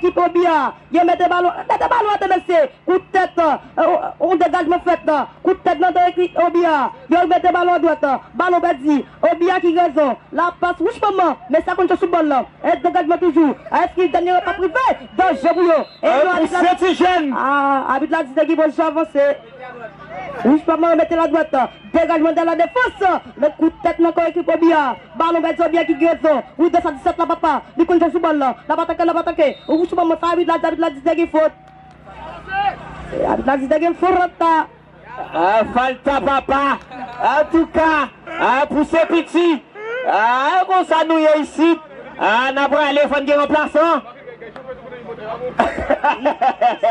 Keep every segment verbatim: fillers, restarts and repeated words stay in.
Ekip Obi a, yo mete balon, mete balon atè, mesye. Kout tèt, yon degajman fèt. Kout tèt nan do ekip Obi a. Yo mete balon adwat. Balon pèdi. Obi a ki gen rezon. La pas, wouch manman. Men sa konn sou bòl la. E degajman toujou. Èske dènye pa prive? Danje pou yo. E yo abit la. Abit la di se ki pozisyon avanse. Wouch manman mete l adwat. Degajman de la defans. Men kout tèt nan kan ekip Obi a. Balon pèdi, Obi a ki gen rezon. Wi, de sa disèt la, papa. Li konn jwe sou bòl la. L ap atake, l ap atake. Wouch manman sa, abit la, abit la di se gen fot. Abit la di se gen fot la. Ah, falta, papa. Antouka, ah, pou se piti. Ah, konsa nou ye isit. Ah, n ap prale, fò n gen ranplasan.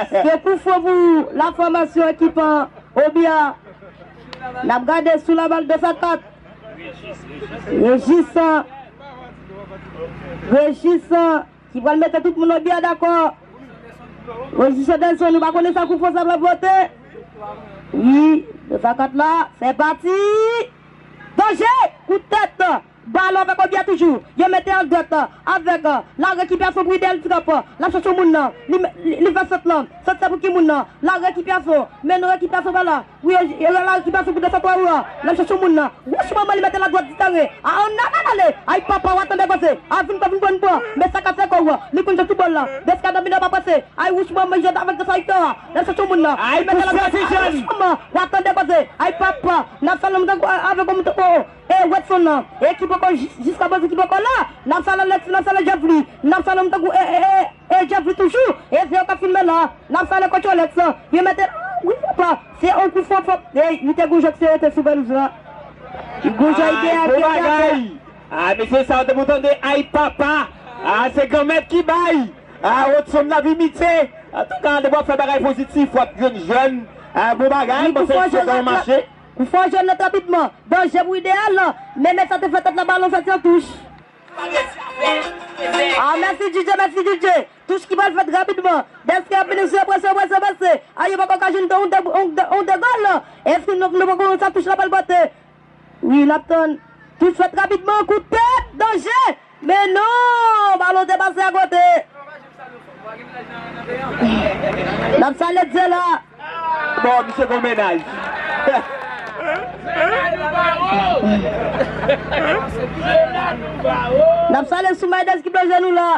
Se kout fò pou la fòmasyon ekip Obi a. N ap gade sou la bal de sa kat. Rejis. Rejis. Ki pral mete tout moun nan byen dakò. Rejis Delson, nou pa konnen sa kout fò sa pral pote. Wi, de sa kat la, se pati. Danje, kout tèt. Balon avèk Obi a toujou. Yo mete an dwèt avèk la rekipirasyon pou Ideal Trap. L ap chèche moun nan. Li, li, li fè sant lan. Sant sa pou ki moun nan? La rekipirasyon. Men nou rekipirasyon pa la. Wi, yo, yo la ki pase pou de sa twa ou a. L ap chèche moun nan. Wouch manman li mete l adwat di tèren. A, on nan ale. Ay papa, w a tande koze. A, vin pran, vin pran, vin pran. Men sa ka fè kò ou a. Li konn jwe sou bòl la. Deska domine pa prese. Ay wouch manman, jwe avèk de sa Victor. L ap chèche moun nan. Ay, li mete l adwat. Ay wouch manman, w a tande koze. Ay papa. N ap salon tankou avèk moun tankou. E Wetson nan. E ki poko jis, jiska prezan ki poko la. N ap salon Lexi, n ap salon Jeffrey. N ap salon tankou e, e, e. E Jeffrey toujou. E se yo k ap filme la. N ap salye kòtch Alex. Yo mete. Wi, papa. Se yon kou fò, fò. Ey, li te gon jan k se rete sou bèl la. Gon jan ide a bon bagay. Ah, mesye, sa w te pou tande. Ay, papa. Ah, se Granmèt ki bay. Ah, Rodson n ap imite. Antouka, depi w ap fè bagay pozitif, w ap jwenn jèn. Ah, bon bagay, bon se jèn nan mache. Kou fò jèn nan rapidman. Danje pou Ideal. Men, men sa te fè tèt la balon fè ti an touch. Ah, mèsi D J, mèsi D J. Touch ki pral fèt rapidman. Deska ap vini sou yo, prese, prese, prese. A, yo poko ka jwenn yon de, yon de, yon de gòl. Èske nou, nou poko wè sa touch la pral pote? Wi, n ap tann. Touch fèt rapidman, kout tèt, danje. Men non, balon te pase akote. N ap salye Dye la. Bon, misye gon mennaj. N ap salye Soumaydes ki plonje nou la.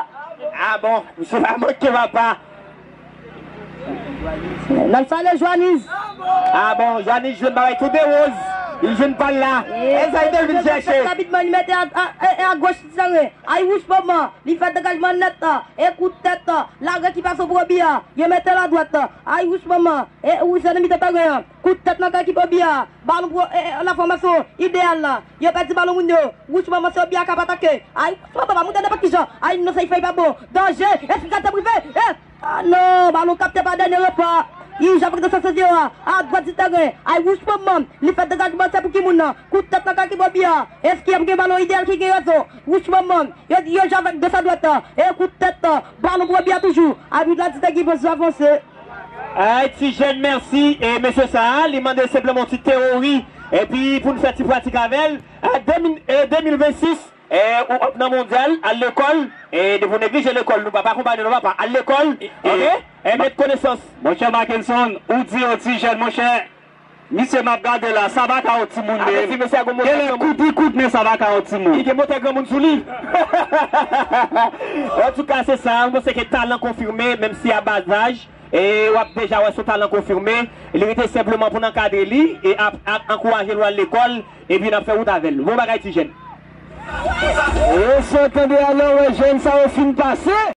Ah bon, misye pa manke papa. N ap salye Joanis. Ah bon, Joanis jwenn bagay tou de woz. Li jwenn pa l la. E sa li te vin chèche. Rapidman, li mete a, a, a, a goch ti tèren. Ay wouch manman, li fè degajman nèt la. E kout tèt la. La rekipirasyon pou Obi a. Yo mete l adwat la. Ay wouch manman. E ou se nan mitan tèren an. Kout tèt nan kan ekip Obi a. Balon pou, e, e, la fòmasyon Ideal la. Yo pèdi balon moun yo. Wouch manman se Obi a k ap atake. Ay, papa, moute nenpòt kijan. Ay, non, sa y fè pa bon. Danje. Èske sa te prive? E, ah, non, balon kapte pa dènye repa. Li jwe avèk de sa se zero a. Adwat di tèren. Ay, wouch manman. Li fè degajman se pou ki moun nan. Kout tèt nan kan ekip Obi a. Èske y ap gen balon Ideal ki gen rezon? Wouch manman. Yo, yo jwe avèk de sa dwèt la. E kout tèt la. Balon pou Obi a toujou. Abit la di te gen pòz avanse. Ay, ti jèn, mèsi. E mesye sa a, li mande senpleman yon ti teyori. Epi pou n fè ti pratik avè l. A, de mil, e, de mil vennsis, e, ou ap nan mondyal, al lekòl. E depi w neglije lekòl, nou p ap akonpanye nou, papa. Al lekòl, e, oke? E met konesans. Monchè Mackenson, ou di yon ti jèn, monchè. Misye m ap gade la, sa pa ka yon timoun menm. Genlè kout li kout, men sa pa ka yon timoun. Li gen motè granmoun sou li. Antouka, se sa, mwen panse ke talan konfime, menm si a ba laj, e w ap deja wè se yon talan konfime. Li rete senpleman pou n ankadre li, e ap, ap ankouraje l pou l al lekòl, epi n ap fè wout avè l. Bon bagay, ti jèn. E sa w tande a la, w wè jèn sa yo fin pase.